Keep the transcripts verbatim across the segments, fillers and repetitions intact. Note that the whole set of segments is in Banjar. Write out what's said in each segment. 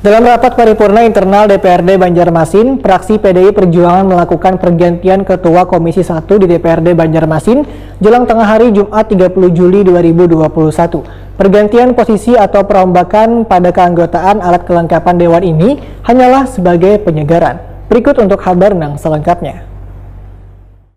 Dalam rapat paripurna internal D P R D Banjarmasin, fraksi P D I Perjuangan melakukan pergantian Ketua Komisi satu di D P R D Banjarmasin jelang tengah hari Jumat tiga puluh Juli dua ribu dua puluh satu. Pergantian posisi atau perombakan pada keanggotaan alat kelengkapan dewan ini hanyalah sebagai penyegaran. Berikut untuk habar nang selengkapnya.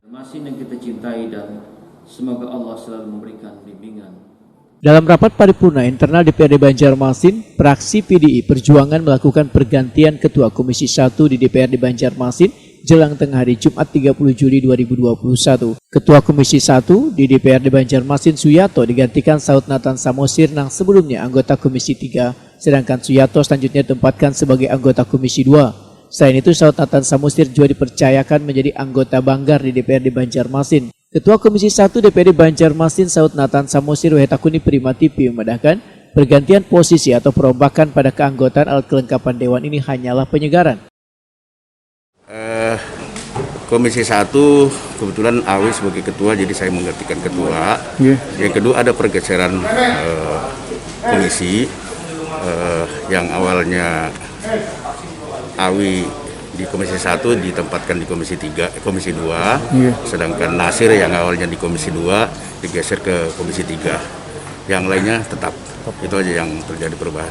Masih yang kita cintai dan semoga Allah selalu memberikan bimbingan. Dalam rapat paripurna internal D P R D Banjarmasin, fraksi P D I Perjuangan melakukan pergantian Ketua Komisi satu di D P R D Banjarmasin jelang tengah hari Jumat tiga puluh Juli dua ribu dua puluh satu. Ketua Komisi satu di D P R D Banjarmasin Suyato digantikan Saud Nathan Samosir nang sebelumnya anggota Komisi tiga, sedangkan Suyato selanjutnya ditempatkan sebagai anggota Komisi dua. Selain itu, Saud Nathan Samosir juga dipercayakan menjadi anggota banggar di D P R D Banjarmasin. Ketua Komisi satu D P R D Banjarmasin Saud Nathan Samosir wahetakuni Prima T V memadahkan, pergantian posisi atau perombakan pada keanggotaan alat kelengkapan dewan ini hanyalah penyegaran. Eh, Komisi satu kebetulan Awi sebagai ketua, jadi saya menggantikan ketua. Nggih. Yang kedua ada pergeseran eh, komisi eh, yang awalnya Awi di Komisi satu ditempatkan di Komisi tiga, eh, Komisi dua, Iya. sedangkan Nasir yang awalnya di Komisi dua digeser ke Komisi tiga. Yang lainnya tetap. Itu aja yang terjadi perubahan.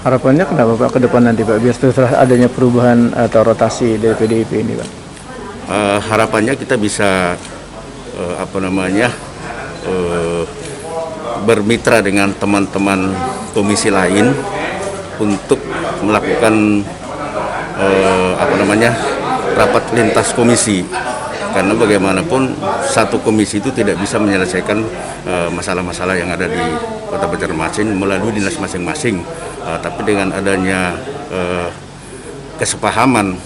Harapannya kenapa Pak ke depan nanti Pak biar setelah adanya perubahan atau rotasi dari P D I P ini Pak? Eh, harapannya kita bisa eh, apa namanya eh, bermitra dengan teman-teman komisi lain untuk melakukan eh, apa namanya rapat lintas komisi, karena bagaimanapun satu komisi itu tidak bisa menyelesaikan eh, masalah-masalah yang ada di Kota Banjarmasin melalui dinas masing-masing. Eh, tapi dengan adanya eh, kesepahaman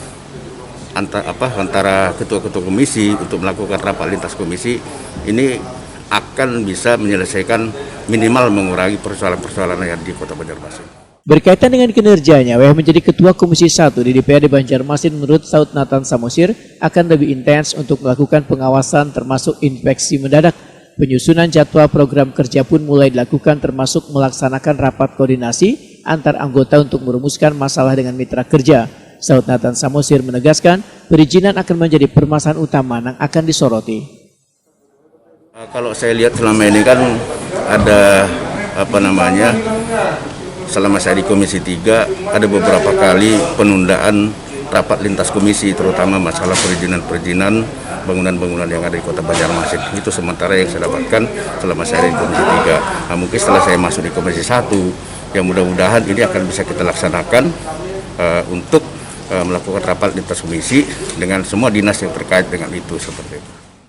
anta, apa, antara ketua-ketua komisi untuk melakukan rapat lintas komisi ini akan bisa menyelesaikan, minimal mengurangi persoalan-persoalan yang ada di Kota Banjarmasin. Berkaitan dengan kinerjanya, Weh menjadi Ketua Komisi satu di D P R D Banjarmasin menurut Saud Nathan Samosir akan lebih intens untuk melakukan pengawasan termasuk inspeksi mendadak. Penyusunan jadwal program kerja pun mulai dilakukan termasuk melaksanakan rapat koordinasi antar anggota untuk merumuskan masalah dengan mitra kerja. Saud Nathan Samosir menegaskan, perizinan akan menjadi permasalahan utama yang akan disoroti. Eh, Kalau saya lihat selama ini kan ada apa namanya, selama saya di Komisi tiga ada beberapa kali penundaan rapat lintas komisi, terutama masalah perizinan-perizinan bangunan-bangunan yang ada di Kota Banjarmasin. Itu sementara yang saya dapatkan selama saya di Komisi tiga. Nah, mungkin setelah saya masuk di Komisi satu, yang mudah-mudahan ini akan bisa kita laksanakan eh, untuk eh, melakukan rapat lintas komisi dengan semua dinas yang terkait dengan itu seperti itu.